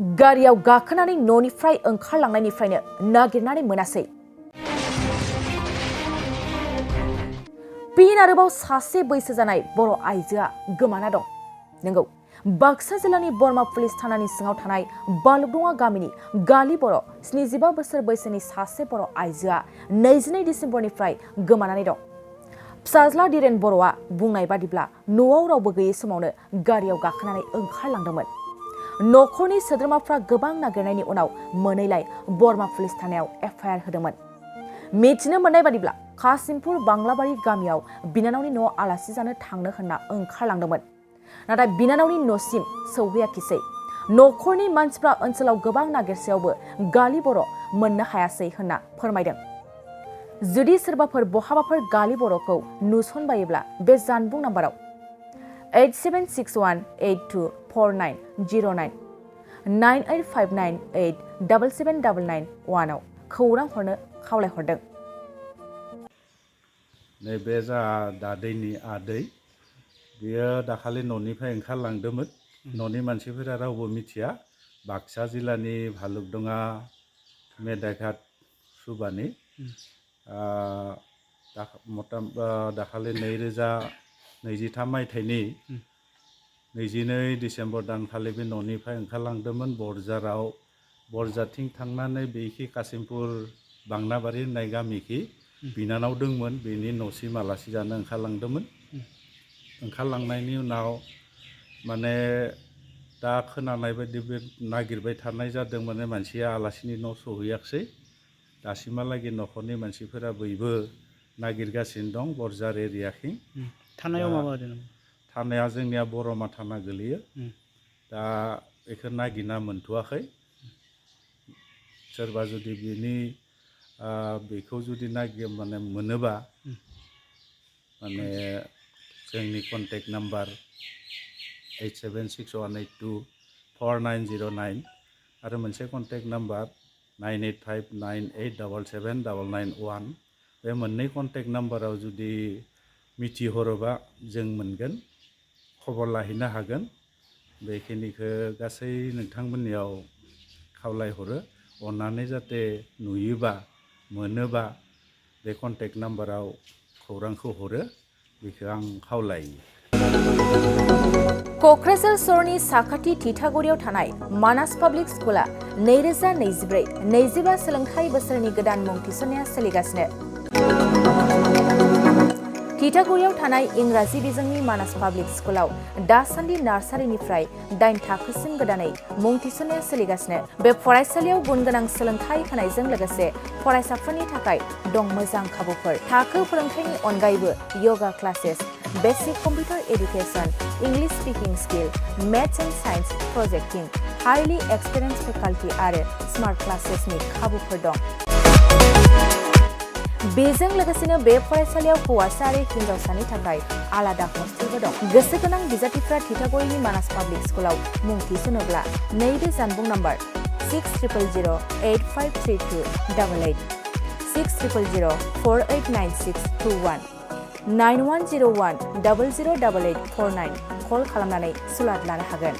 गारियाव गाखोनानै न'निफ्राय ओंखारलांनायनिफ्रायनो नागिरनानै मोनासै। फिन आरोबाव सासे बैसो जानाय बर' आइजोआ गोमाना दं। नंगौ, बाक्सा जिल्लानि बरमा पुलिस थानानि सिङाव थानाय बालुगदङा गामिनि गालि बर' 75 बोसोर बैसोनि सासे बर' आइजोआ 22 डिसेम्बरनिफ्राय गोमानानै दं। फिसाज्ला दिरेन बर'आ बुंनाय बादिब्ला न'आव रावबो गैयै समावनो गारियाव गाखोनानै ओंखारलांदोंमोन। न'खरनि सोद्रोमाफ्रा गोबां नागिरनायनि उनाव मोनैलाय बरमा पुलिस थानायाव एफआइआर होदोंमोन। मिथिनो मोननाय बादिब्ला कासिमपुर बांलाबारि गामियाव बिनानावनि न'आव आलासि जानो थांनो होनना ओंखारलांदोंमोन। नाथाय बिनानावनि न'सिम सौहैयाखिसै। न'खरनि मानसिफ्रा ओनसोलाव गोबां नागिरसेयावबो गालि बर' मोननो हायासै होनना फोरमायदों। जुदि सोरबाफोर बहाबाफोर गालि बर'खौ नुसनबायोब्ला बे जानबुं नाम्बाराव 8761824909 9859877991 आव खौरां हरनो खावलायहरदों। नैबे जा दादैनि आदै बियो दाखालि न'निफ्राय ओंखारलांदोंमोन। न'नि मानसिफोरा रावबो मिथिया। बाक्सा जिल्लानि भालुगदङा मेदाघाट सुबानि दाखालि 2023 मायथाइनि 22 डिसेम्बर दानखालि बे न'निफ्राय ओंखारलांदोंमोन। बरजाथिं थांनानै बेखि कासिमपुर बांनाबारि होननाय गामिखि बिनानाव दंमोन, बेनि न'सिम आलासि जानो ओंखारलांदोंमोन। ओंखारलांनायनि उनाव माने दा खोनानाय बायदि बे नागिरबाय थानाय जादों, माने मानसिया आलासिनि न' सहैयाखिसै। दासिमहालागै न'खरनि मानसिफोरा बयबो नागिरगासिनो दं बरजार एरियाखि। थानायाव माबा होदों? थानाया जोंनिया बरमा थाना गोलैयो। दा बेखौ नागिरना मोनथ'वाखै। सोरबा जुदि बेखौ जुदि माने मोनोबा माने जोंनि कन्टेक्ट नाम्बार 8761824909 आरो मोनसे कन्टेक्ट नाम्बार 9859877991 बे मोननै कन्टेक्ट नाम्बाराव जुदि मिथिहरोबा जों मोनगोन, खबर लाहैनो हागोन। बेखिनिखौ गासै नोंथांमोननियाव खावलायहरो। अन्नानै जाहाथे नुयोबा मोनोबा बे कन्टेक्ट नाम्बाराव खौरांखौ हरो, बेखौ आं खावलायो। क'क्राझार सहरनि साखाथि थिथागुरियाव थानाय मानास पाब्लिक स्कुला 2024-25 सोलोंथाइ बोसोरनि गोदान मुं थिसननाया सोलिगासिनो। थिथागुरियाव थानाय इंराजि बिजोंनि मानास पाब्लिक स्कुलाव दासान्दि नार्सारिनिफ्राय 8 थाखोसिम गोदानै मुं थिसननाया सोलिगासिनो। बे फरायसालियाव गुन गोनां सोलोंथाइ होनायजों लोगोसे फरायसाफोरनि थाखाय दं मोजां खाबुफोर। थाखो फोरोंथायनि अनगायैबो yoga classes, basic computer education, English speaking skill, maths and science projecting, highly experience faculty आरो स्मार्ट क्लासेसनि खाबुफोर दं। बेजों लोगोसेनो बे फरायसालियाव हौवासा आरो हिन्जावसानि थाखाय आलादा हस्टेलबो दं। गोसो गोनां बिजाथिफ्रा थिथागुरिनि मानास पाब्लिक स्कुलाव मुं थिसनोब्ला नैबे जानबुं नाम्बार 6000853288 6000489621 9101008849 कल खालामनानै सुलाद लानो हागोन।